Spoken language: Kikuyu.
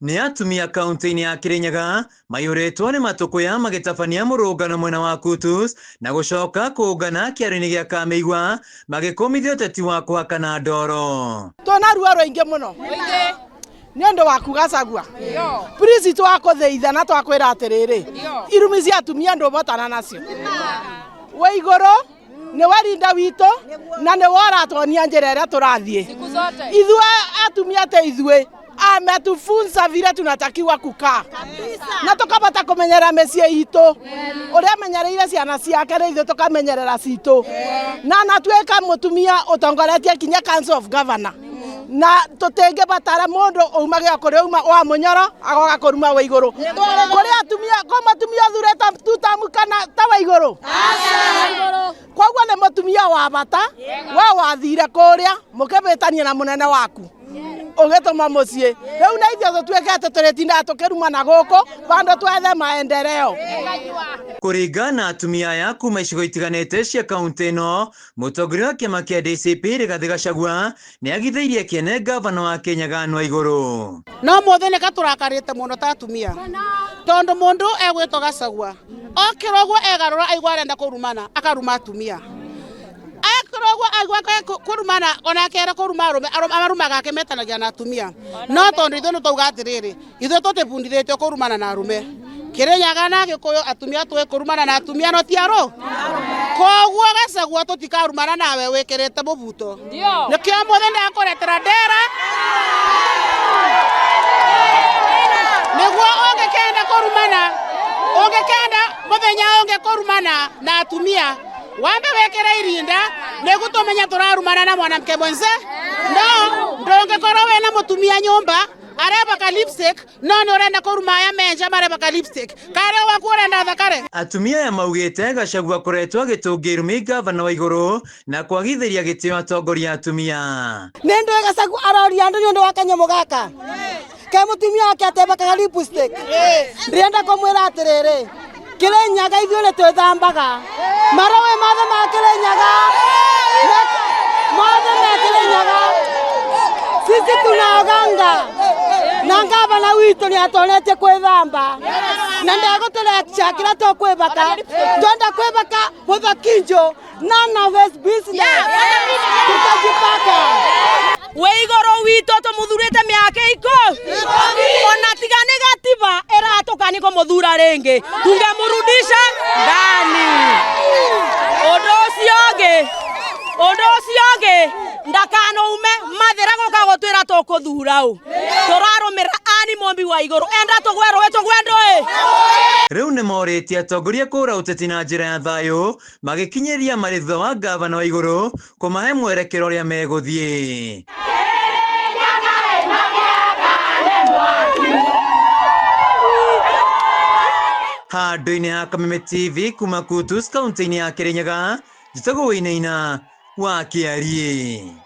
Nĩ atumia kaunti-inĩ ya Kirinyaga maiyũrĩtwo nĩ matũkũya magĩtabania mũrũngano mwena wa Kutus na gũcoka kũngana kĩaro-inĩ gĩa Kamĩigua magĩkũmithia ũteti wa kũhakana ndoro. Twĩna ruo rũingĩ mũno nĩ ũndũ waku Gachagua. Please twakũthaitha na twakwĩra atĩrĩrĩ, irumi cia atumia ndũbotana nacio. Wĩ igũrũ nĩwe rinda witũ na nĩwe ũratuonia njĩra ĩrĩa tũrathiĩ. Ithuĩ atumia ta ithuĩ ametufunza vile tunatakiwa kukaa na tukabata kumenyerera mĩciĩ itũ ũrĩa amenyereire ciana ciake rĩ ithuĩ tukamenyerera citũ na natuĩka mũtumia ũtongoretie kinya Council of Governor na tũtingĩbatara mũndũ umagia kũrĩa uma wa mũnyoro agoka kũruma wa igũrũ kũrĩ atumia kũ mũtumia ũthurĩte tutamu kana ta wa igũrũ koguo nĩ mũtumia wa bata we wathire kũrĩa mũkĩbĩtania na mũnene waku ũgĩtũma mũciĩ rĩu na ithuĩ tũtuĩke atĩ tũrĩtindaga tũkĩrumana gũkũ bandũ twethe maendeleo. Kũringana na atumia aya kuma icigo itiganĩte cia kaunti ĩno, mũtongoria wa kĩama kĩa DCP Rigathĩ Gachagua nĩ agithĩirie kĩene ngavana wa Kĩnyaga Anne Waigũrũ. No mũthĩ nĩ katũrakarĩte mũno ta atumia tondũ mũndũ egwĩtwo Gachagua okĩra ũguo egarũra aigua arenda kũrumana akaruma atumia ekĩra ũguo aigua kũrumana ona akera kũruma arũme amarumaga akĩmetanagia na atumia no tondũ ithuĩ nĩ twauga atĩrĩrĩ ithuĩ tũtĩbundithĩtio kũrumana na arũme Kĩrĩnyaga na Gĩkũyũ atumia tũĩ kũrumana na atumia no ti arũ koguo Gachagua tũtikarumana nawe wĩkĩrĩte mũbuto nĩkĩo mũthĩ ndakũretera ndera nĩguo ũngĩkenda kũrumana ũngĩkenda mũthenya ũngĩ kũrumana na atumia wambe wĩkĩre irinda nĩguo tũmenye tũrarumana na mwanamke mwenze no ndũngĩkorwo wĩna mũtumia nyũmba arebaka lipstick no nĩ ũrenda kũruma aya menja marebaka lipstick karĩa waku ũrenda thakare. Atumia aya maugĩte Gachagua akoretwo agĩtũngia irumi ngavana wa igũrũ na kwagithĩria gĩtĩo atongoria atumia. Nĩ ndũĩ Gachagua aroria andũ nĩ ũndũ wa kanyamũ gaka ke mũtumia wake atebakaga lipstick. Ndĩrenda kũmwĩra atĩrĩrĩ, Kĩrĩnyaga ithuĩ nĩ twĩthambaga marũĩ mothe ma Kĩrĩnyaga mothe ma Kĩrĩnyaga sisi tunaoganga na ngavana witũ nĩ atonetie kwĩthamba na ndegũtũrecha kĩrĩa tũkwĩbaka twenda kwĩbaka mũthakinjo none of his business tutajipaka. Wĩ igũrũ witũ tũmũthurĩte mĩaka ikũ ona tiga nĩ gatiba ĩratũkani kũmũthura rĩngĩ tungemurudisha ndani. Ũndũ ũcio ũngĩ ũndũ ũcio ũngĩ ndakanaume mathĩra gũka gũtwĩra tũkũthura ũ tũrarũmĩrĩra ani mũmbi wa igũrũ enda tũgwe rũĩ tũgwe ndũĩ. Rĩu nĩ morĩtie atongoria kũra ũteti na njĩra ya thayũ magĩkinyĩria marĩ thutha wa ngavana wa igũrũ kũmahe mwerekero ũrĩa megũthiĩ. Handũ-inĩ ha Kameme TV kuma Kutus kaunti-inĩ ya Kĩrĩnyaga, njĩtagwo Wainaina wa Kĩariĩ.